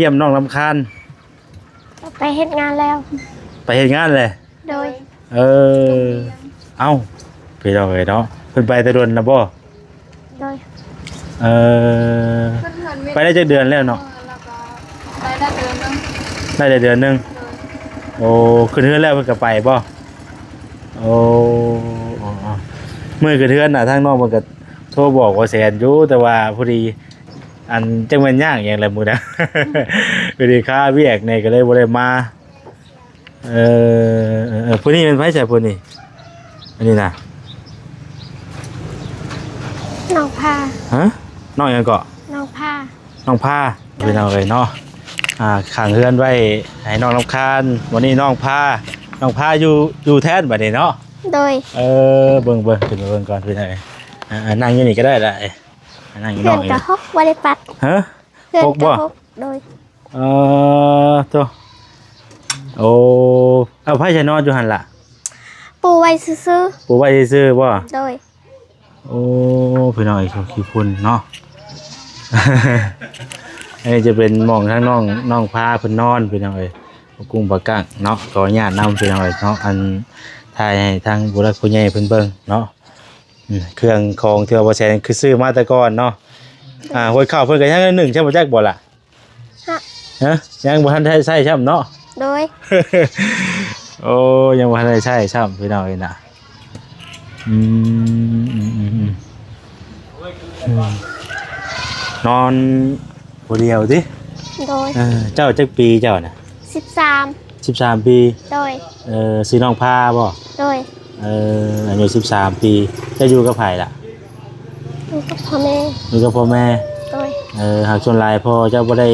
ຢ້ຽມນ້ອງລຳຄານ? ໄປເຮັດງານແລ້ວ. ໄປເຮັດງານແລ້ວ? ໂດຍ. ເອີ ເອົ້າ ພີ່ນ້ອງເອີຍເນາະ ເພິ່ນໄປແຕ່ດົນນະບໍ່? ໂດຍ. ເອີ ໄປໄດ້ຈັກເດືອນແລ້ວເນາະ? ໄດ້ໄດ້ເດືອນໜຶ່ງ. ໄດ້ໄດ້ເດືອນໜຶ່ງ. ໂດຍ. ໂອ້ ຂຶ້ນເຮືອນແລ້ວເພິ່ນກໍໄປບໍ່? ໂອ້ ມື້ຂຶ້ນເຮືອນນະ ທາງນ້ອງເພິ່ນກໍໂທບອກບ່າວແສນຢູ່ ແຕ່ວ່າພໍດີ ອັນ ຈັກແມ່ນຍາກຫຍັງແຫຼະມື້ນັ້ນ ພໍດີຄາວຽກແດ່ກໍເລີຍບໍ່ໄດ້ມາ. ເອີ ເອີ ເອີ ຜູ້ນີ້ແມ່ນໃຜຊະຜູ້ນີ້? ອັນນີ້ນະ ນ້ອງພາ. ຮະ? ນ້ອງຫຍັງເກາະ? ນ້ອງພາ. ນ້ອງພາ ໂດຍ. ພີ່ນ້ອງເອີຍເນາະ ອ່າ ຂ້າງເຮືອນໄວ້ໃຫ້ນ້ອງລຳຄານ. ວັນນີ້ນ້ອງພາ ນ້ອງພາຢູ່ ຢູ່ແທນບັດນີ້ເນາະ. ໂດຍ. ເອີ ເບິ່ງ ເບິ່ງ ຂຶ້ນໄປເບິ່ງກ່ອນ ພີ່ນ້ອງເອີຍ. ອ່າ ນັ່ງຢູ່ນີ້ກໍໄດ້ລະ ນັ່ງຢູ່ນອກນີ້. ເຮືອນກະຫົກ ບໍ່ໄດ້ປັດ. ຮະ? ເຮືອນກະຫົກ. ຫົກບໍ່? ໂດຍ. ເອີ ໂຕ ໂອ້ ເອົາ ໃຜຈະນອນຢູ່ຫັ້ນລະ? ປູໄວ້ຊື່ໆ. ປູໄວ້ຊື່ໆບໍ່? ໂດຍ. ໂອ້ ພີ່ນ້ອງເອີຍ ຂີ້ຝຸ່ນເນາະ. ອັນນີ້ຈະເປັນໝ່ອງທາງນ້ອງ ນ້ອງພາເພິ່ນນອນ ພີ່ນ້ອງເອີຍ. ປາກຸ້ງປາກັງເນາະ ຂໍອະນຸຍາດນຳ ພີ່ນ້ອງເອີຍເນາະ ອັນ ຖ່າຍໃຫ້ທາງຜູ້ຫຼັກຜູ້ໃຫຍ່ເພິ່ນເບິ່ງເນາະ. ອືມ ເຄື່ອງຂອງທີ່ວ່າບໍ່ແຊນຄືຊື້ມາແຕ່ກ່ອນເນາະ. ອ່າ ໂດຍ. ຫົວເຂົ້າເພິ່ນກໍຍັງໜຶ້ງໃຊ້ບໍ່ຈັກບໍ່ລະ? ຮະ? ຮະ? ຍັງບໍ່ທັນໄດ້ໃຊ້ຊ້ຳເນາະ? ໂດຍ. ໂອ້ ຍັງບໍ່ທັນໄດ້ໃຊ້ຊ້ຳ ພີ່ນ້ອງເອີຍນະ. ອືມ ອືມ ອືມ ອືມ ອືມ ນອນຜູ້ດຽວຕິ? ໂດຍ. ເອີ ເຈົ້າຈັກປີເຈົ້ານະ? ສິບສາມ. ສິບສາມປີ? ໂດຍ. ເອີ ຊື່ນ້ອງພາບໍ່? ໂດຍ. ເອີ ອາຍຸສິບສາມປີ. ເຈົ້າຢູ່ກັບໃຜລະ? ຢູ່ກັບພໍ່ແມ່. ຢູ່ກັບພໍ່ແມ່? ໂດຍ. ເອີ ຫາກສ່ວນຫຼາຍພໍ່ເຈົ້າບໍ່ໄດ້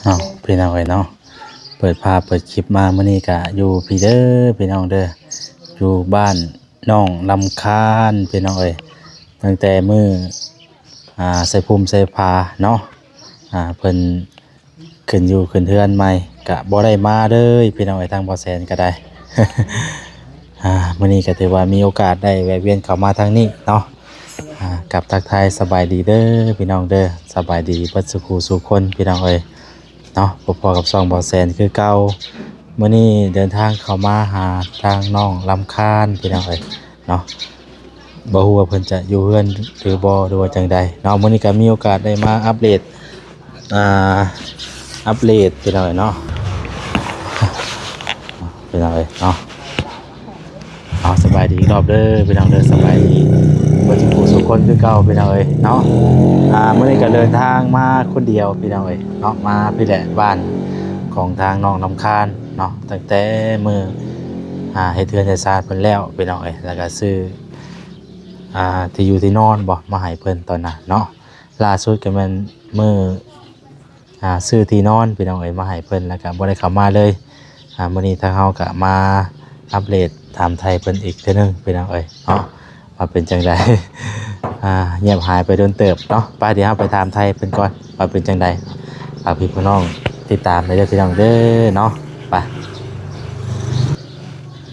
ເອົາ ພີ່ນ້ອງເອີຍເນາະ ເປີດພາບເປີດຄລິບມາມື້ນີ້ກະຢູ່ພີ້ເດີ ພີ່ນ້ອງເດີ ຢູ່ບ້ານນ້ອງລຳຄານ ພີ່ນ້ອງເອີຍ. ຕັ້ງແຕ່ມື້ ອ່າ ໃສ່ພົມໃສ່ພາເນາະ ອ່າ ເພິ່ນ ຂຶ້ນຢູ່ຂຶ້ນເຮືອນໃໝ່ກະບໍ່ໄດ້ມາເລີຍ ພີ່ນ້ອງເອີຍ ທາງບໍ່ແຊນກໍໄດ້. ອ່າ ມື້ນີ້ກໍຖືວ່າມີໂອກາດໄດ້ແວະວຽນເຂົ້າມາທາງນີ້ເນາະ. ອ່າ ກັບທັກທາຍສະບາຍດີເດີ ພີ່ນ້ອງເດີ ສະບາຍດີເບິດສູ່ຜູ້ສູ່ຄົນ ພີ່ນ້ອງເອີຍເນາະ. ພົບພໍ້ກັບຊ່ອງບໍ່ແຊນຄືເກົ່າ ມື້ນີ້ເດີນທາງເຂົ້າມາຫາທາງນ້ອງລຳຄານ ພີ່ນ້ອງເອີຍ ເນາະ. ບໍ່ຮູ້ວ່າເພິ່ນຈະຢູ່ເຮືອນຫຼືບໍ່ ຫຼືວ່າຈັ່ງໃດເນາະ. ມື້ນີ້ກໍມີໂອກາດໄດ້ມາອັບເດດ ອ່າ ອັບເດດພີ່ນ້ອງເອີຍເນາະ ພີ່ນ້ອງເອີຍເນາະ. ເອົາ ສະບາຍດີອີກຮອບເດີພີ່ນ້ອງເດີ ສະບາຍດີເບິດທຸກຜູ້ທຸກຄົນຄືເກົ່າພີ່ນ້ອງເອີຍເນາະ. ອ່າ ມື້ນີ້ກໍເດີນທາງມາຄົນດຽວພີ່ນ້ອງເອີຍເນາະ ມາພີ້ແຫຼະ ບ້ານຂອງທາງນ້ອງລຳຄານເນາະ ຕັ້ງແຕ່ມື້ ອ່າ ເຮັດເຮືອນເຮັດຊານເພິ່ນແລ້ວພີ່ນ້ອງເອີຍ ແລ້ວກໍຊື້ ອ່າ ທີ່ຢູ່ທີ່ນອນບໍ່ ມາໃຫ້ເພິ່ນຕອນນັ້ນເນາະ. ລ່າສຸດກໍແມ່ນມື້ ອ່າ ຊື້ທີ່ນອນພີ່ນ້ອງເອີຍ ມາໃຫ້ເພິ່ນ ແລ້ວກໍບໍ່ໄດ້ເຂົ້າມາເລີຍ. ອ່າ ມື້ນີ້ທາງເຮົາກໍມາອັບເດດຖາມໄຖ່ເພິ່ນອີກເທື່ອໜຶ່ງພີ່ນ້ອງເອີຍເນາະ ວ່າເປັນຈັ່ງໃດ ອ່າ ງຽບຫາຍໄປດົນເຕີບເນາະ. ໄປ ດຽວເຮົາໄປຖາມໄຖ່ເພິ່ນກ່ອນວ່າເປັນຈັ່ງໃດ ຝາກພີ່ນ້ອງຕິດຕາມໄດ້ເດີພີ່ນ້ອງເດີເນາະ. ໄປ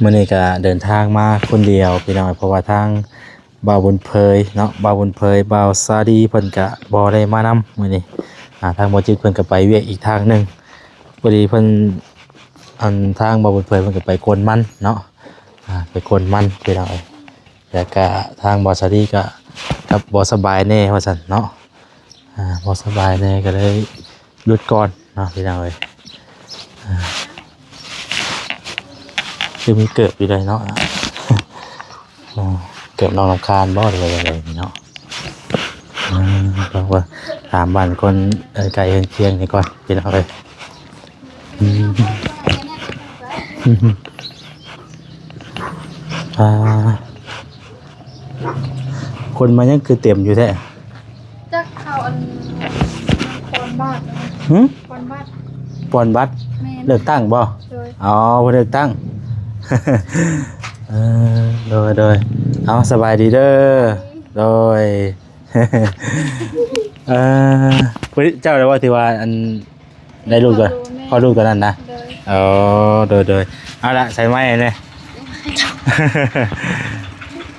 ມື້ນີ້ກໍເດີນທາງມາຄົນດຽວພີ່ນ້ອງເອີຍ ເພາະວ່າທາງ ບ່າວບຸນເຜີຍເນາະ ບ່າວບຸນເຜີຍ ບ່າວສາລີ ເພິ່ນກະບໍ່ໄດ້ມານຳມື້ນີ້. ອ່າ ທາງບໍ່ຈິດເພິ່ນກະໄປວຽກອີກທາງໜຶ່ງ ພໍດີເພິ່ນ ອັນ ທາງບ່າວບຸນເຜີຍເພິ່ນກະໄປກົນມັນເນາະ ອ່າ ໄປກົນມັນພີ່ນ້ອງເອີຍ. ແລ້ວກະທາງບ່າວສາລີກະ ກັບບໍ່ສະບາຍແດ່ວ່າຊັ້ນເນາະ ອ່າ ບໍ່ສະບາຍແດ່ ກໍເລີຍຢຸດກ່ອນເນາະພີ່ນ້ອງເອີຍ. ອ່າ ຄືມີເກີບຢູ່ໃດເນາະ ອ່າ ເກີບນ້ອງລຳຄານບໍ່ ຫຼືວ່າຈັ່ງໃດເນາະ. ອ່າ ເພາະວ່າຖາມບ້ານຄົນ ເອີ ໃກ້ເຮືອນຄຽງນີ້ກ່ອນພີ່ນ້ອງເອີຍ. ອືມ ອ່າ ຄົນມາຍັງຄືເຕັມຢູ່ແທ້? ຈັກເຂົາອັນ ປ່ອນບັດ ຫຶ? ປ່ອນບັດ ປ່ອນບັດ ແມ່ນ ເລືອກຕັ້ງບໍ່? ໂດຍ ອໍ ເພິ່ນເລືອກຕັ້ງ ເອີ ໂດຍ ໂດຍ ເອົາ ສະບາຍດີເດີ ໂດຍ ເອີ ຜູ້ເຈົ້າໄດ້ວ່າທີ່ວ່າ ອັນ ໄດ້ລູກຕົວ ຄອດລູກຕົວນັ້ນນະ ໂດຍ ອໍ ໂດຍ ໂດຍ ເອົາລະ ໃສ່ໄມ້ແດ່.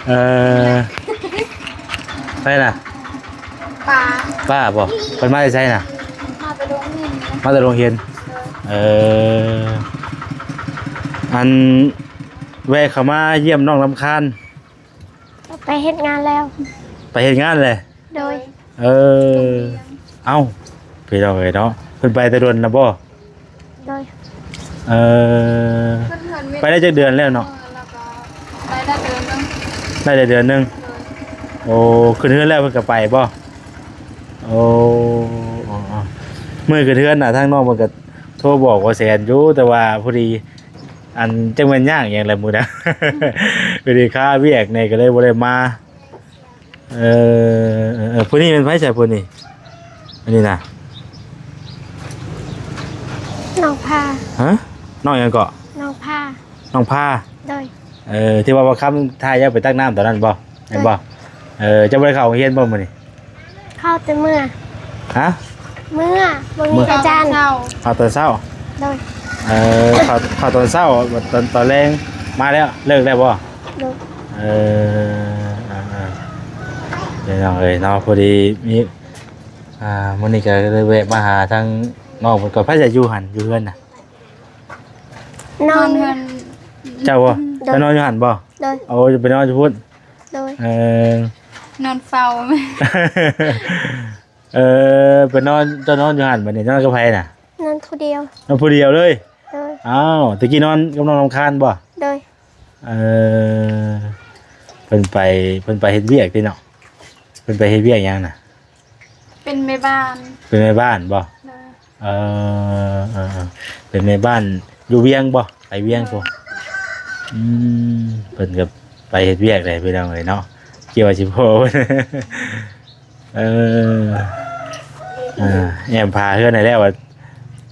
ເອີ ໃຜນະ? ປ້າ ປ້າບໍ? ເພິ່ນມາແຕ່ໃສນະ? ມາແຕ່ໂຮງຮຽນ ມາແຕ່ໂຮງຮຽນ. ເອີ ອັນ ແວ່ເຂົ້າມາຢ້ຽມນ້ອງລຳຄານ. ໄປເຮັດງານແລ້ວ ໄປເຮັດງານແລ້ວ. ໂດຍ ເອີ ເອົ້າ ພີ່ນ້ອງເອີຍເນາະ ເພິ່ນໄປແຕ່ດົນນະບໍ? ໂດຍ ເອີ ໄປໄດ້ຈັກເດືອນແລ້ວເນາະ? ໄດ້ໄດ້ເດືອນໜຶ່ງ ໄດ້ໄດ້ເດືອນໜຶ່ງ. ໂດຍ ໂອ້ ຂຶ້ນເຮືອນແລ້ວເພິ່ນກໍໄປບໍ? ໂອ້ ມື້ຂຶ້ນເຮືອນນະ ທາງນ້ອງເພິ່ນກໍໂທບອກບ່າວແສນຢູ່ ແຕ່ວ່າພໍດີ ອັນ ຈັກແມ່ນຍາກຫຍັງແຫຼະມື້ນັ້ນ ພໍດີຄາວຽກແດ່ກໍເລີຍບໍ່ໄດ້ມາ. ເອີ ເອີ ເອີ ຜູ້ນີ້ແມ່ນໃຜຊະຜູ້ນີ້? ອັນນີ້ນະ ນ້ອງພາ. ຮະ? ນ້ອງຫຍັງເກາະ? ນ້ອງພາ ນ້ອງພາ. ໂດຍ ເອີ ທີ່ວ່າບ່າວຄຳຖ່າຍເຈົ້າໄປຕັກນ້ຳຕອນນັ້ນບໍ່? ແມ່ນບໍ່? ໂດຍ ເອີ ເຈົ້າບໍ່ໄດ້ເຂົ້າໂຮງຮຽນບໍ່ມື້ນີ້? ເຂົ້າແຕ່ເມື່ອ ຮະ? ເມື່ອ ບໍ່ມີອາຈານ. ເຂົ້າຕອນເຊົ້າ. ໂດຍ ເອີ ເຂົ້າ ເຂົ້າຕອນເຊົ້າ ຕອນ ຕອນແລງມາແລ້ວ ເລີກແລ້ວບໍ່? ໂດຍ ເອີ ອ່າໆ ພີ່ນ້ອງເອີຍເນາະ ພໍດີມີ ອ່າ ມື້ນີ້ກໍເລີຍແວະມາຫາທາງນ້ອງເພິ່ນກ່ອນ. ໃຜຈະຢູ່ຫັ້ນ ຢູ່ເຮືອນນະ? ນອນເຮືອນ ເຈົ້າບໍ່? ໂດຍ ໄປນອນຢູ່ຫັ້ນບໍ່? ໂດຍ ໂອ້ ຈະໄປນອນຢູ່ພຸ້ນ. ໂດຍ ເອີ ນອນເຝົ້າ. ເອີ ໄປນອນ ເຈົ້ານອນຢູ່ຫັ້ນ ບັດນີ້ນອນກັບໃຜນະ? ນອນຜູ້ດຽວ. ນອນຜູ້ດຽວເລີຍ? ໂດຍ ອ້າວ ແຕ່ກີ້ນອນກັບນ້ອງລຳຄານບໍ່? ໂດຍ ເອີ ເພິ່ນໄປ ເພິ່ນໄປເຮັດວຽກຕິເນາະ. ເພິ່ນໄປເຮັດວຽກຫຍັງນະ? ເປັນແມ່ບ້ານ. ເປັນແມ່ບ້ານບໍ່? ໂດຍ ເອີ ເອີ ເປັນແມ່ບ້ານຢູ່ວຽງບໍ່? ໄປວຽງພຸ້ນ. ໂດຍ ອືມ ເພິ່ນກໍໄປເຮັດວຽກແຫຼະ ພີ່ນ້ອງເອີຍເນາະ ກ່ຽວວ່າຊິພໍ. ເອີ ອ່າ ແອ້ມຝາເຮືອນໃຫ້ແລ້ວ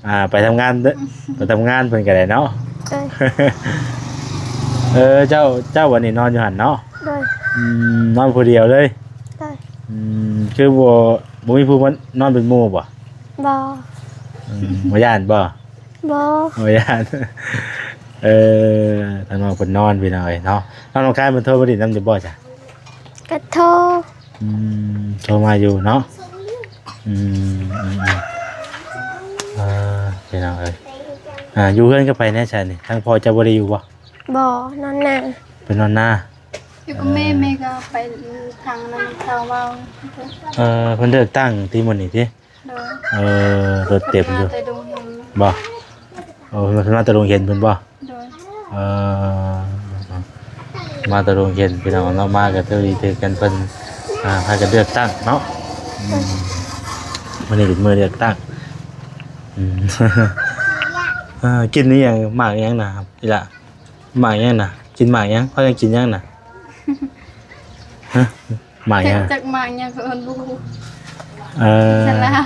ອ່າ ໄປທຳງານເດີ ໄປທຳງານເພິ່ນກໍໄດ້ເນາະ. ໂດຍ ເອີ ເຈົ້າ ເຈົ້າບັດນີ້ນອນຢູ່ຫັ້ນເນາະ? ໂດຍ ອືມ ນອນຜູ້ດຽວເລີຍ? ໂດຍ ອືມ ຄືບໍ່ ບໍ່ມີຜູ້ມານອນເປັນໝູ່ບໍ່? ບໍ່ ອືມ ບໍ່ຢ້ານບໍ່? ບໍ່ ບໍ່ຢ້ານ. ເອີ ທາງນ້ອງເພິ່ນນອນ ພີ່ນ້ອງເອີຍເນາະ. ນ້ອງ ນ້ອງຄາຍເພິ່ນໂທມາຫຼິ້ນນຳຢູ່ບໍ່ຊະ? ກໍໂທ ອືມ ໂທມາຢູ່ເນາະ. ອືມ ອືມ ອືມ ເອີ ພີ່ນ້ອງເອີຍ ອ່າ ຢູ່ເຮືອນກັບໃຜແດ່ຊະນີ້? ທາງພໍ່ເຈົ້າບໍ່ໄດ້ຢູ່ບໍ່? ບໍ່ ນອນນາ. ໄປນອນນາ? ຢູ່ກັບແມ່. ເອີ ແມ່ກໍໄປທາງນັ້ນ ທາງເວົ້າ. ເອີ ເພິ່ນເລືອກຕັ້ງຕິມື້ນີ້ຕິ? ໂດຍ ເອີ ລົດເຕັມຢູ່ ມາແຕ່ດົງເຫັນ ບໍ່? ໂອ້ ເພິ່ນມາແຕ່ດົງເຫັນພຸ້ນບໍ່? ໂດຍ ເອີ ມາແຕ່ດົງເຫັນ ພີ່ນ້ອງເນາະ. ມາກໍຖືກທີ່ຖືກກັນ ເພິ່ນ ອ່າ ພາກັນເລືອກຕັ້ງເນາະ. ອືມ ມື້ນີ້ເປັນມື້ເລືອກຕັ້ງ. ອືມ ເອີ ກິນອີຫຍັງ? ໝາກອີຫຍັງນະ ອີ່ຫຼ້າ? ໝາກຫຍັງນະ? ກິນໝາກຫຍັງ? ພາກັນກິນຫຍັງນະ? ຮະ? ໝາກຫຍັງ? ຈັກໝາກຫຍັງກໍເອີ້ນບໍ່ຮູ້. ເອີ ສະລາມ.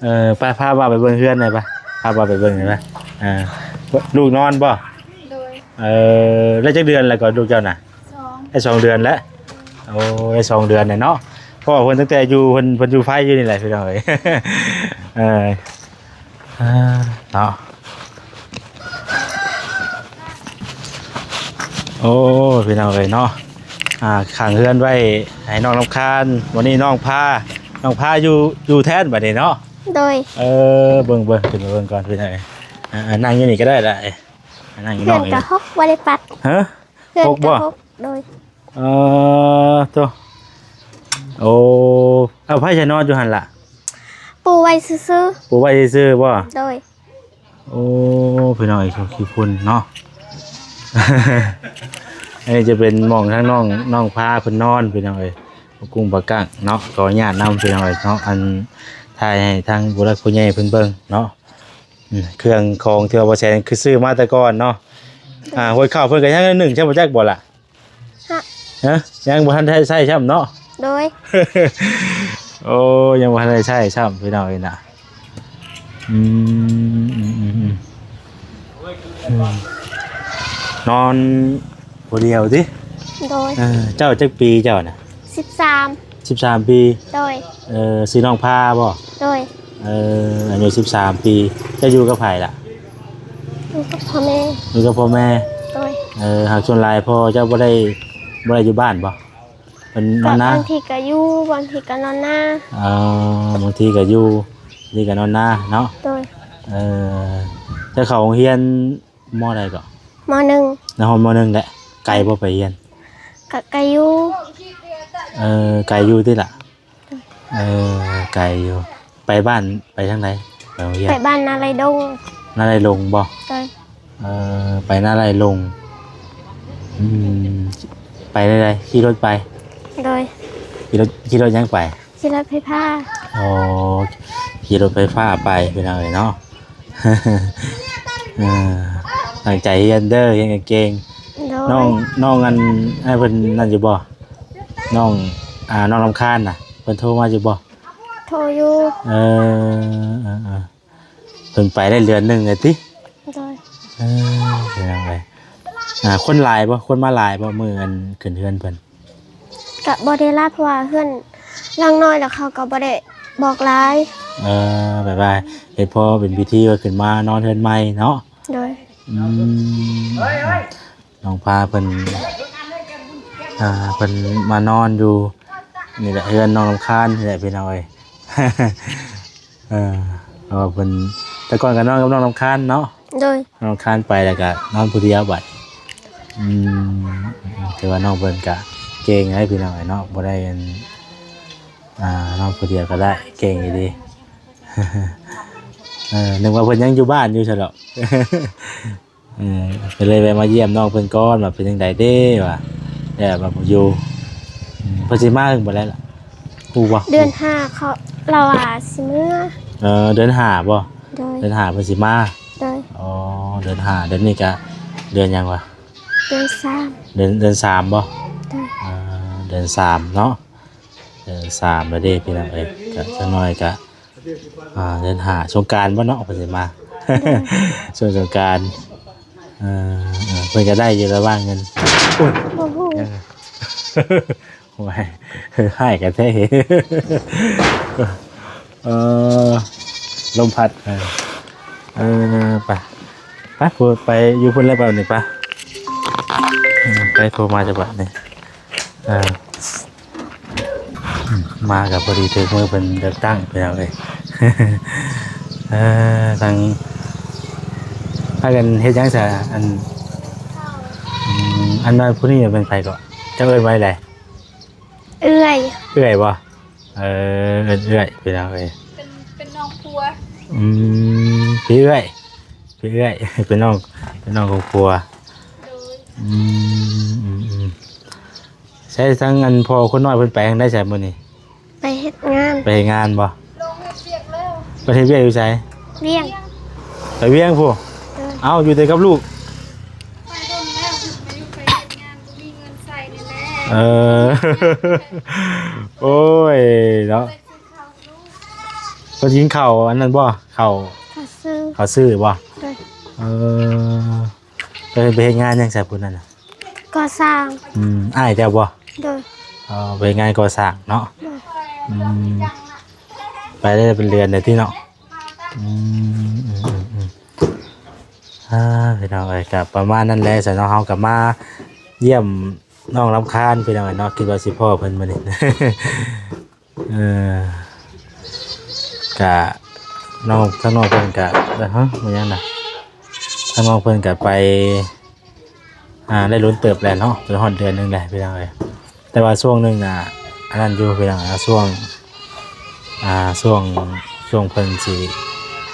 ເອີ ໄປ ພາບ່າວໄປເບິ່ງເຮືອນໜ່ອຍໄປ ພາບ່າວໄປເບິ່ງໜ່ອຍໄປ. ເອີ ລູກນອນບໍ່? ໂດຍ ເອີ ໄດ້ຈັກເດືອນແລ້ວກໍລູກເຈົ້ານະ? ສອງ ໄດ້ສອງເດືອນແລ້ວ. ໂອ້ ໄດ້ສອງເດືອນແລ້ວເນາະ ເພາະວ່າເພິ່ນຕັ້ງແຕ່ຢູ່ ເພິ່ນ ເພິ່ນຢູ່ໄຟຢູ່ນີ້ແຫຼະ ພີ່ນ້ອງເອີຍ. ເອີ ອ່າ ເນາະ ໂອ້ ພີ່ນ້ອງເອີຍເນາະ ອ່າ ຂ້າງເຮືອນໄວ້ໃຫ້ນ້ອງລຳຄານ. ວັນນີ້ນ້ອງພາ ນ້ອງພາຢູ່ ຢູ່ແທນບັດນີ້ເນາະ. ໂດຍ ເອີ ເບິ່ງ ເບິ່ງ ຂຶ້ນມາເບິ່ງກ່ອນ ພີ່ນ້ອງເອີຍ. ອ່າ ນັ່ງຢູ່ນີ້ກໍໄດ້ລະ ນັ່ງຢູ່ ເຮືອນກໍຫົກ ບໍ່ໄດ້ປັດ. ຮະ? ຫົກບໍ່? ໂດຍ ເອີ ໂຕ ໂອ້ ເອົາ ໃຜຈະນອນຢູ່ຫັ້ນລະ? ປູໄວ້ຊື່ໆ. ປູໄວ້ຊື່ໆບໍ່? ໂດຍ ໂອ້ ພີ່ນ້ອງເອີຍ ຂີ້ຝຸ່ນເນາະ. ອັນນີ້ຈະເປັນໝ່ອງທາງນ້ອງ ນ້ອງພາເພິ່ນນອນ ພີ່ນ້ອງເອີຍ. ປາກຸ້ງປາກັ້ງເນາະ ຂໍອະນຸຍາດນຳ ພີ່ນ້ອງເອີຍເນາະ ອັນ ຖ່າຍໃຫ້ທາງຜູ້ຫຼັກຜູ້ໃຫຍ່ເພິ່ນເບິ່ງເນາະ. ອືມ ເຄື່ອງຂອງທີ່ວ່າບໍ່ແຊນຄືຊື້ມາແຕ່ກ່ອນເນາະ. ອ່າ ໂດຍ ໂຮຍເຂົ້າເພິ່ນກໍຍັງໜຶ້ງ ໃຊ່ບໍ່ຈັກບໍ່ລະ? ຮະ? ຮະ? ຍັງບໍ່ທັນໄດ້ໃຊ້ຊ້ຳເນາະ? ໂດຍ ໂອ້ ຍັງບໍ່ທັນໄດ້ໃຊ້ຊ້ຳ ພີ່ນ້ອງເອີຍນະ. ອືມ ອືມ ອືມ ອືມ ນອນຜູ້ດຽວຕິ? ໂດຍ ເອີ ເຈົ້າຈັກປີເຈົ້ານະ? ສິບສາມ ສິບສາມປີ. ໂດຍ ເອີ ຊື່ນ້ອງພາບໍ່? ໂດຍ ເອີ ອາຍຸສິບສາມປີ. ເຈົ້າຢູ່ກັບໃຜລະ? ຢູ່ກັບພໍ່ແມ່ ຢູ່ກັບພໍ່ແມ່. ໂດຍ ເອີ ຫາກສ່ວນຫຼາຍພໍ່ເຈົ້າບໍ່ໄດ້ ບໍ່ໄດ້ຢູ່ບ້ານບໍ່? ເພິ່ນນອນນາ? ບາງທີກໍຢູ່ ບາງທີກໍນອນນາ. ເອີ ບາງທີກໍຢູ່ ບາງທີກໍນອນນາເນາະ. ໂດຍ. ເອີ ເຈົ້າເຂົ້າໂຮງຮຽນ ມໍໃດເກາະ? ມໍໜຶ່ງ. ນະຮອດມໍໜຶ່ງແຫຼະ. ໄກບໍ່ໄປຮຽນ? ກະໄກຢູ່. ເອີ ໄກຢູ່ຕິລະ? ເອີ ໄກຢູ່. ໄປບ້ານ ໄປທາງໃດ? ໄປໂຮງຮຽນ? ໄປບ້ານນາໄລດົງ. ນາໄລດົງບໍ່? ໂດຍ. ເອີ ໄປນາໄລດົງ. ອືມ ໄປແນວໃດ? ຂີ່ລົດໄປ? ໂດຍ. ຂີ່ລົດ ຂີ່ລົດຫຍັງໄປ? ຂີ່ລົດໄຟຟ້າ. ອໍ ຂີ່ລົດໄຟຟ້າໄປ ພີ່ນ້ອງເອີຍເນາະ. ເອີ ຕັ້ງໃຈຮຽນເດີ ຮຽນເກັ່ງໆ. ໂດຍ. ນ້ອງ ນ້ອງອັນ ອ້າຍເພິ່ນນັ້ນຢູ່ບໍ່? ນ້ອງ ອ່າ ນ້ອງລຳຄານນະ ເພິ່ນໂທມາຢູ່ບໍ່? ໂທຢູ່. ເອີ ເອີ ເອີ ເພິ່ນໄປໄດ້ເດືອນໜຶ່ງແລ້ວຕິ? ໂດຍ. ເອີ ພີ່ນ້ອງເອີຍ ອ່າ ຄົນຫຼາຍບໍ່? ຄົນມາຫຼາຍບໍ່ ມື້ອັນຂຶ້ນເຮືອນເພິ່ນ? ກະບໍ່ໄດ້ຫຼາຍ ເພາະວ່າເຮືອນຫຼັງນ້ອຍ ແລ້ວເຂົາກໍບໍ່ໄດ້ບອກຫຼາຍ. ເອີ ແບບວ່າເຮັດພໍເປັນພິທີວ່າຂຶ້ນມານອນເຮືອນໃໝ່ເນາະ. ໂດຍ. ອືມ ນ້ອງພາເພິ່ນ ອ່າ ເພິ່ນມານອນຢູ່ນີ້ແຫຼະ ເຮືອນນ້ອງລຳຄານນີ້ແຫຼະ ພີ່ນ້ອງເອີຍ. ເອີ ເພາະວ່າເພິ່ນ ແຕ່ກ່ອນກໍນອນກັບນ້ອງລຳຄານເນາະ. ໂດຍ. ນ້ອງລຳຄານໄປແລ້ວກໍນອນຜູ້ດຽວບັດ. ອືມ ຖືວ່ານ້ອງເພິ່ນກໍເກັ່ງໄດ໋ ພີ່ນ້ອງເອີຍເນາະ ບໍ່ໄດ້ອັນ ອ່າ ນອນຜູ້ດຽວກໍໄດ້ ເກັ່ງອີ່ຫຼີ. ເອີ ນຶກວ່າເພິ່ນຍັງຢູ່ບ້ານຢູ່ຊັ້ນດອກ. ເອີ ກໍເລີຍແວະມາຢ້ຽມນ້ອງເພິ່ນກ່ອນວ່າເປັນຈັ່ງໃດເດ້ວ່າ ແລ້ວວ່າຢູ່ ອືມ ເພິ່ນຊິມາເຖິງບໍ່ໄດ້ລະ ຮູ້ບໍ່? ເດືອນຫ້າເຂົາ ລາວວ່າຊິເມືອ. ເອີ ເດືອນຫ້າບໍ່? ໂດຍ. ເດືອນຫ້າເພິ່ນຊິມາ. ໂດຍ. ອໍ ເດືອນຫ້າ ເດືອນນີ້ກະເດືອນຫຍັງວະ? ເດືອນສາມ. ເດືອນ ເດືອນສາມບໍ່? ໂດຍ. ເອີ ເດືອນສາມເນາະ ເດືອນສາມແລ້ວເດ້ ພີ່ນ້ອງເອີຍ ກະຈັກໜ້ອຍກະ ອ່າ ເດືອນຫ້າ ສົງການບໍ່ເນາະ ເພິ່ນຊິມາ ໂດຍ. ຊ່ວງສົງການ ເອີ ເອີ ເພິ່ນກໍໄດ້ຢູ່ລະວ່າເງິນ. ໂອ້ຍ ບໍ່ຮູ້ ຍັງ ໂອ້ຍ ຮ້າຍກັນແທ້. ເອີ ລົມພັດ ເອີ ເອີ ໄປ ໄປ ໄປຢູ່ພຸ້ນແລ້ວ ໄປນີ້ ໄປ ເອີ ໄປ ໂທມາຈະບາດນີ້. ເອີ ມາກໍພໍດີຖືກມື້ເພິ່ນເລືອກຕັ້ງ ພີ່ນ້ອງເອີຍ. ເອີ ທາງ ພາກັນເຮັດຫຍັງຊະ? ອັນ ອືມ ອັນວ່າຜູ້ນີ້ເປັນໃຜເກາະ? ເຈົ້າເອີ້ນວ່າໃດ? ເອື້ອຍ. ເອື້ອຍບໍ່? ເອີ ເອີ້ນເອື້ອຍ ພີ່ນ້ອງເອີຍ. ເປັນ ເປັນນ້ອງຜົວ. ອືມ ພີ່ເອື້ອຍ ພີ່ເອື້ອຍ ເປັນນ້ອງ ເປັນນ້ອງຂອງຜົວ. ໂດຍ. ອືມ ອືມ ອືມ. ໃສ ທາງອັນພໍ່ຄົນນ້ອຍເພິ່ນໄປທາງໃດໃສມື້ນີ້? ໄປເຮັດງານ. ໄປເຮັດງານບໍ່? ລົງເຮັດວຽກແລ້ວ. ໄປເຮັດວຽກຢູ່ໃສ? ວຽງ. ໄປວຽງພຸ້ນ? ໂດຍ. ເອົ້າ ຢູ່ແຕ່ກັບລູກ? ໄປດົນແລ້ວ ໄປຢູ່ ໄປເຮັດງານ ບໍ່ມີເງິນໃຊ້ນີ້ແຫຼະ. ເອີ ໂອ້ຍເນາະ. ໄປຊື້ເຂົ້າຢູ່. ເພິ່ນກິນເຂົ້າອັນນັ້ນບໍ່? ເຂົ້າ ເຂົ້າຊື້. ເຂົ້າຊື້ບໍ່? ໂດຍ. ເອີ ເພິ່ນໄປເຮັດງານຫຍັງໃສຜູ້ນັ້ນນະ? ກໍ່ສ້າງ. ອືມ ອ້າຍເຈົ້າບໍ່? ໂດຍ. ອໍ ໄປເຮັດງານກໍ່ສ້າງເນາະ. ໂດຍ. ອືມ ໄປໄດ້ເປັນເດືອນແລ້ວຕິເນາະ. ອືມ ອືມ ອືມ ອືມ. ອ່າ ພີ່ນ້ອງເອີຍ ກໍປະມານນັ້ນແຫຼະຊະເນາະ. ເຮົາກໍມາຢ້ຽມນ້ອງລຳຄານ ພີ່ນ້ອງເອີຍເນາະ. ຄິດວ່າຊິພໍ້ເພິ່ນມື້ນີ້ ເອີ ກະນ້ອງ ທາງນ້ອງເພິ່ນກະ ຮະ ແມ່ນຫຍັງນະ? ທາງນ້ອງເພິ່ນກະໄປ ອ່າ ໄດ້ດົນເຕີບແລ້ວເນາະ ຈົນຮອດເດືອນໜຶ່ງແລ້ວ ພີ່ນ້ອງເອີຍ. ແຕ່ວ່າຊ່ວງໜຶ່ງນະ ອັນນັ້ນຢູ່ ພີ່ນ້ອງ ອ່າ ຊ່ວງ ອ່າ ຊ່ວງ ຊ່ວງເພິ່ນຊິ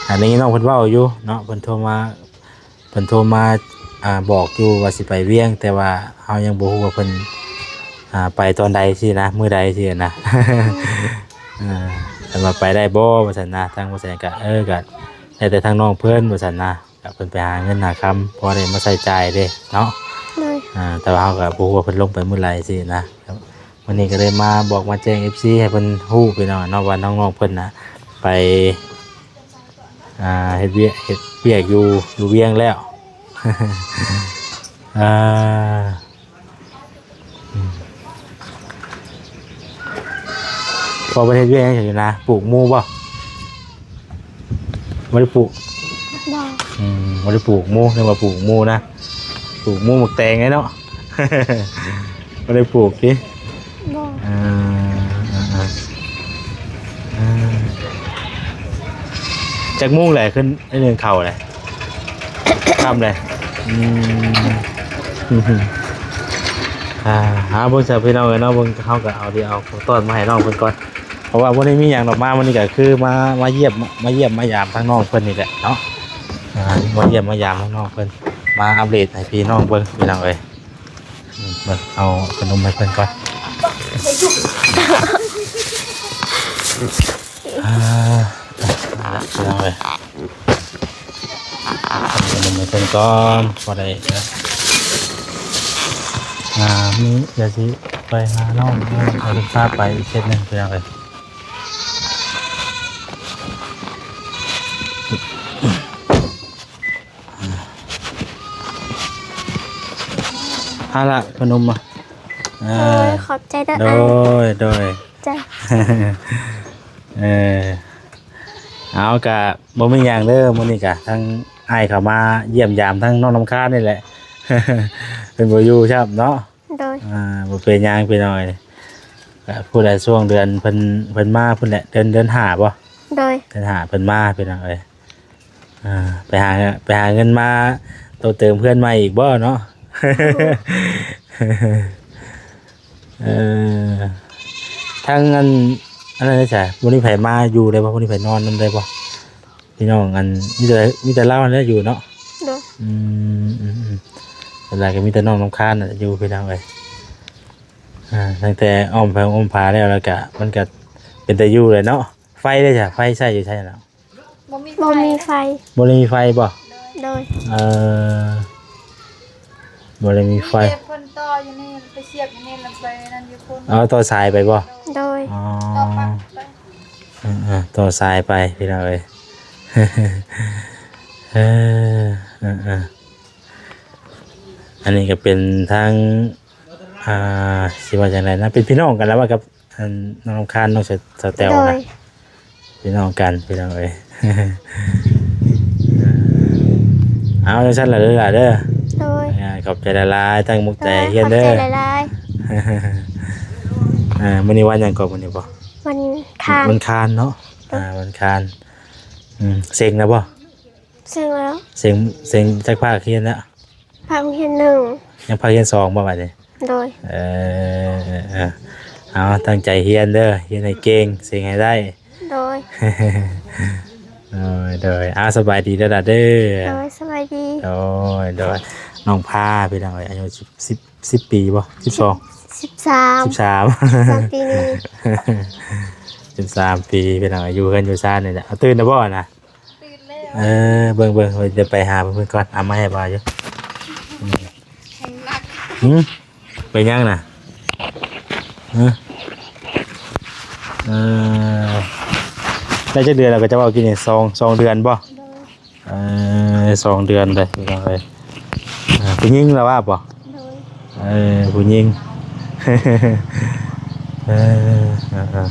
ອັນນີ້ນ້ອງເພິ່ນເວົ້າຢູ່ເນາະ ເພິ່ນໂທມາ ເພິ່ນໂທມາ ອ່າ ບອກຢູ່ວ່າຊິໄປວຽງ ແຕ່ວ່າເຮົາຍັງບໍ່ຮູ້ວ່າເພິ່ນ ອ່າ ໄປຕອນໃດຊີ້ນະ ມື້ໃດຊີ້ນະ. ເອີ ເພິ່ນວ່າໄປໄດ້ບໍ່ວ່າຊັ້ນນະ. ທາງບໍ່ແສນກະ ເອີ ກະແລ້ວແຕ່ທາງນ້ອງເພິ່ນວ່າຊັ້ນນະ. ກະເພິ່ນໄປຫາເງິນຫາຄຳ ພໍໄດ້ມາໃຊ້ຈ່າຍເດ້ເນາະ. ໂດຍ. ອ່າ ແຕ່ວ່າເຮົາກະບໍ່ຮູ້ວ່າເພິ່ນລົງໄປມື້ໃດຊີ້ນະ. ມື້ນີ້ກໍເລີຍມາບອກມາແຈ້ງເອັຟຊີໃຫ້ເພິ່ນຮູ້ ພີ່ນ້ອງເນາະ ວ່ານ້ອງໆເພິ່ນນະໄປ ອ່າ ເຮັດວຽກ ເຮັດວຽກຢູ່ ຢູ່ວຽງແລ້ວ. ອ່າ ອືມ ພໍ່ເພິ່ນເຮັດວຽກຫຍັງຢູ່ນາ? ປູກໝູ່ບໍ່? ບໍ່ໄດ້ປູກ. ບໍ່. ອືມ ບໍ່ໄດ້ປູກໝູ່ ນຶກວ່າປູກໝູ່ນະ. ປູກໝູ່ໝາກແຕງໄດເນາະ. ບໍ່ໄດ້ປູກຕິ? ບໍ່. ເອີ ເອີ ເອີ ເອີ ຈັກໂມງແຫຼະ ຂຶ້ນໄດ້ໜຶ່ງເຂົ້າແຫຼະ? ຄ່ຳແຫຼະ. ອືມ ອ່າ ຫາເບິ່ງຊະພີ່ນ້ອງເອີຍເນາະ, ເບິ່ງ ເຮົາກໍເອົາທີ່ເອົາຂອງຕ້ອນມາໃຫ້ນ້ອງເພິ່ນກ່ອນ ເພາະວ່າບໍ່ໄດ້ມີຫຍັງດອກ ມາມື້ນີ້ກໍຄືມາ ມາຢ້ຽມ ມາຢ້ຽມມາຢາມທາງນ້ອງເພິ່ນນີ້ແຫຼະເນາະ. ອ່າ ມາຢ້ຽມມາຢາມທາງນ້ອງເພິ່ນ ມາອັບເດດໃຫ້ພີ່ນ້ອງເບິ່ງ ພີ່ນ້ອງເອີຍ. ອືມ ເບິ່ງ ເອົາຂະໜົມໃຫ້ເພິ່ນກ່ອນ. ອ່າ ພີ່ນ້ອງເອີຍ ເອົາຂະໜົມໃຫ້ເພິ່ນກ່ອນ ພໍໄດ້ ອ່າ ມີ ດຽວຊິໄປຫານ້ອງ ເອົາເພິ່ນພາໄປອີກເຂດໜຶ່ງ ພີ່ນ້ອງເອີຍ. ເອົາລະ ຂະໜົມມາ ເອີ ໂດຍ ຂອບໃຈເດີ ໂດຍ ໂດຍ ໃຈ ເອີ ເອົາ ກະບໍ່ມີຫຍັງເດີ ມື້ນີ້ກະທາງອ້າຍເຂົ້າມາຢ້ຽມຢາມທາງນ້ອງນ້ຳຄ້າງນີ້ແຫຼະ ເພິ່ນບໍ່ຢູ່ຊ້ຳເນາະ. ໂດຍ ອ່າ ບໍ່ເປັນຫຍັງພີ່ນ້ອງເອີຍ ກະຜູ້ໃດຊ່ວງເດືອນເພິ່ນ ເພິ່ນມາພຸ້ນແຫຼະ ເດືອນ ເດືອນຫ້າບໍ່? ໂດຍ ເດືອນຫ້າເພິ່ນມາ ພີ່ນ້ອງເອີຍ. ອ່າ ໄປຫາ ໄປຫາເງິນມາໂຕເຕີມເຮືອນໃໝ່ອີກບໍ່ເນາະ? ເອີ ທາງອັນ ອັນນັ້ນໃດຊະ ບໍ່ມີໃຜມາຢູ່ໄດ້ບໍ່? ບໍ່ມີໃຜນອນນຳໄດ້ບໍ່? ພີ່ນ້ອງ ອັນ ມີແຕ່ ມີແຕ່ລາວຫັ້ນແຫຼະຢູ່ເນາະ? ໂດຍ ອືມ ອືມ ອືມ ສ່ວນຫຼາຍກໍມີແຕ່ນ້ອງນ້ຳຄ້າງນັ້ນແຫຼະຢູ່ ພີ່ນ້ອງເອີຍ. ອ່າ ຕັ້ງແຕ່ອ້ອມເພິງອ້ອມຜາແລ້ວ ແລ້ວກະມັນກະເປັນຕາຢູ່ແຫຼະເນາະ. ໄຟເດຊະ ໄຟໃຊ້ຢູ່ໃສເນາະ? ບໍ່ມີ ບໍ່ມີໄຟ ໄຟ ບໍ່ໄດ້ມີໄຟບໍ່? ໂດຍ ເອີ ບໍ່ໄດ້ມີໄຟ ມີແຕ່ເພິ່ນຕໍ່ຢູ່ນີ້ ໄປສຽບຢູ່ນີ້ ແລ້ວໄປນັ້ນຢູ່ພຸ້ນ ເອົາຕໍ່ສາຍໄປບໍ່? ໂດຍ ອໍ ຕໍ່ປັກໄປ ເອີໆ ຕໍ່ສາຍໄປ ພີ່ນ້ອງເອີຍ ເອີ ເອີໆ ອັນນີ້ກໍເປັນທາງ ອ່າ ຊິວ່າຈັ່ງໃດນະ ເປັນພີ່ນ້ອງກັນລະວ່າກັບ ອັນ ນ້ອງນ້ຳຄ້າງ ນ້ອງສາວ ສາວແຕວ ໂດຍ ນະ ພີ່ນ້ອງກັນ ພີ່ນ້ອງເອີຍ. ເອົາ ຈັ່ງຊັ້ນລະເດີຫຼາເດີ ໂດຍ ອ່າ ຂອບໃຈຫຼາຍໆ ຕັ້ງອົກຕັ້ງໃຈຮຽນເດີ ຂອບໃຈຫຼາຍໆ. ອ່າ ມື້ນີ້ວັນຫຍັງເກາະ? ມື້ນີ້ບໍ່ ວັນຄານ ວັນຄານເນາະ ໂດຍ ອ່າ ວັນຄານ. ອືມ ເສັງແລ້ວບໍ່? ເສັງແລ້ວ ເສັງ ເສັງຈັກພາກຮຽນແລ້ວ? ພາກຮຽນໜຶ່ງ ຍັງພາກຮຽນສອງບໍ່ບາດນີ້? ໂດຍ ເອີ ເອີ ເອີ ເອົາ ຕັ້ງໃຈຮຽນເດີ ຮຽນໃຫ້ເກັ່ງ ເສັງໃຫ້ໄດ້ ໂດຍ ໂດຍ ໂດຍ ເອົາ ສະບາຍດີເດີຫຼາເດີ ໂດຍ ສະບາຍດີ ໂດຍ ໂດຍ ນ້ອງພາ ພີ່ນ້ອງເອີຍ ອາຍຸສິບ ສິບ ສິບປີບໍ່? ສິບສອງ ສິບສາມ ສິບສາມ ສິບສາມປີນີ້ ສິບສາມປີ ພີ່ນ້ອງ ຢູ່ເຮືອນຢູ່ຊານນີ້ແຫຼະ ເອົາ ຕື່ນແລ້ວບໍ່ນະ? ຕື່ນແລ້ວ ເອີ ເບິ່ງໆ ເອີ ດຽວໄປຫາເພິ່ນກ່ອນ ເອົາມາໃຫ້ບ່າວຢູ່ ອືມ ຫຶ? ເປັນຫຍັງນະ? ຫຶ? ເອີ ໄດ້ຈັກເດືອນແລ້ວ ກໍຈະເວົ້າກິນນີ້ ສອງ ສອງເດືອນບໍ່? ໂດຍ ເອີ ສອງເດືອນເດ້ ພີ່ນ້ອງເອີຍ ອ່າ ຜູ້ຍິງລະວ່າບໍ່? ໂດຍ ເອີ ຜູ້ຍິງ ເອີ ເອີ ເອີ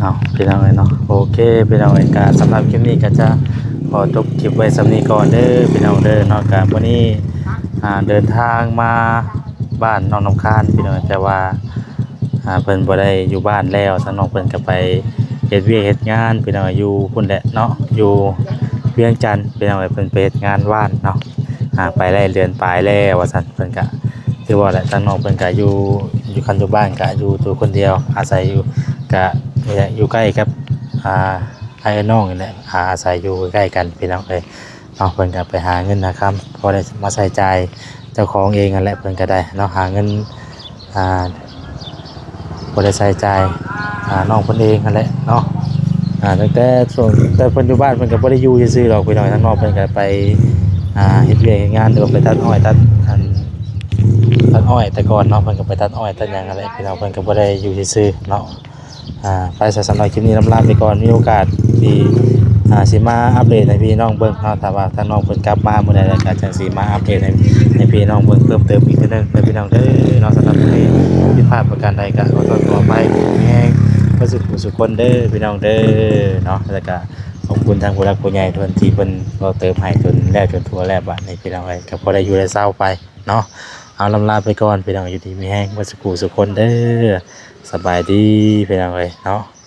ເອົາ ພີ່ນ້ອງເອີຍເນາະ ໂອເຄ ພີ່ນ້ອງເອີຍ ກະສຳລັບຄລິບນີ້ກະຈະຂໍຈົບຄລິບໄວ້ສ່ຳນີ້ກ່ອນເດີ ພີ່ນ້ອງເດີເນາະ ກະມື້ນີ້ ອ່າ ເດີນທາງມາບ້ານນ້ອງນ້ຳຄ້າງ ພີ່ນ້ອງ ແຕ່ວ່າ ອ່າ ເພິ່ນບໍ່ໄດ້ຢູ່ບ້ານແລ້ວ ທາງນ້ອງເພິ່ນກໍໄປເຮັດວຽກເຮັດງານ ພີ່ນ້ອງ ຢູ່ພຸ້ນແຫຼະເນາະ ຢູ່ວຽງຈັນ ພີ່ນ້ອງເອີຍ ເພິ່ນໄປເຮັດງານວານເນາະ ອ່າ ໄປໄດ້ເດືອນປາຍແລ້ວວ່າຊັ້ນ ເພິ່ນກະ ຄືວ່າແຫຼະ ທາງນ້ອງເພິ່ນກະຢູ່ ຢູ່ ຄັນຢູ່ບ້ານກະຢູ່ໂຕຄົນດຽວ ອາໄສຢູ່ ກະນີ້ແຫຼະ ຢູ່ໃກ້ກັບ ອ່າ ອ້າຍນ້ອງນີ້ແຫຼະ ອາໄສຢູ່ໃກ້ກັນ ພີ່ນ້ອງເອີຍ ເນາະ ເພິ່ນກໍໄປຫາເງິນຫາຄຳ ພໍໄດ້ມາໃຊ້ຈ່າຍເຈົ້າຂອງເອງຫັ້ນແຫຼະ ເພິ່ນກໍໄດ້ເນາະ ຫາເງິນ ອ່າ ພໍໄດ້ໃຊ້ຈ່າຍ ອ່າ ນ້ອງເພິ່ນເອງຫັ້ນແຫຼະເນາະ ອ່າ ຕັ້ງແຕ່ຊ່ວງ ແຕ່ເພິ່ນຢູ່ບ້ານ ເພິ່ນກໍບໍ່ໄດ້ຢູ່ຊື່ໆດອກ ພີ່ນ້ອງ ທາງນ້ອງເພິ່ນກໍໄປ ອ່າ ເຮັດວຽກເຮັດງານ ຫຼືວ່າໄປຕັດອ້ອຍ ຕັດ ອັນ ຕັດອ້ອຍແຕ່ກ່ອນເນາະ ເພິ່ນກໍໄປຕັດອ້ອຍ ຕັດຫຍັງຫັ້ນແຫຼະ ພີ່ນ້ອງ ເພິ່ນກໍບໍ່ໄດ້ຢູ່ຊື່ໆເນາະ. ອ່າ ໄປຊະ ສຳລັບຄລິບນີ້ລຳລາໄປກ່ອນ ມີໂອກາດທີ່ ອ່າ ຊິມາອັບເດດໃຫ້ພີ່ນ້ອງເບິ່ງເນາະ ຖ້າວ່າທາງນ້ອງເພິ່ນກັບມາມື້ໃດ ແລ້ວກໍຈັ່ງຊິມາອັບເດດໃຫ້ ໃຫ້ພີ່ນ້ອງເບິ່ງເພີ່ມເຕີມອີກເທື່ອໜຶ່ງເດີ ພີ່ນ້ອງເດີເນາະ. ສຳລັບມື້ນີ້ຜິດພາດປະການໃດກໍຂໍໂທດຂໍອະໄພ ມີແຮງເບິດສູ່ຜູ້ສູ່ຄົນເດີ ພີ່ນ້ອງເດີເນາະ ແລ້ວກໍ ຂອບຄຸນທາງຜູ້ຫຼັກຜູ້ໃຫຍ່ເພິ່ນທີ່ເພິ່ນເວົ້າເຕີມໃຫ້ຈົນແລ້ວຈົນທົ່ວແລ້ວ ບາດນີ້ພີ່ນ້ອງເອີຍ ກໍພໍໄດ້ຢູ່ໄດ້ເຊົາໄປເນາະ. ເອົາ ລ່ຳລາໄປກ່ອນພີ່ນ້ອງ ຢູ່ດີມີແຮງເບິດສູ່ຜູ້ສູ່ຄົນເດີ ສະບາຍດີພີ່ນ້ອງເອີຍເນາະ.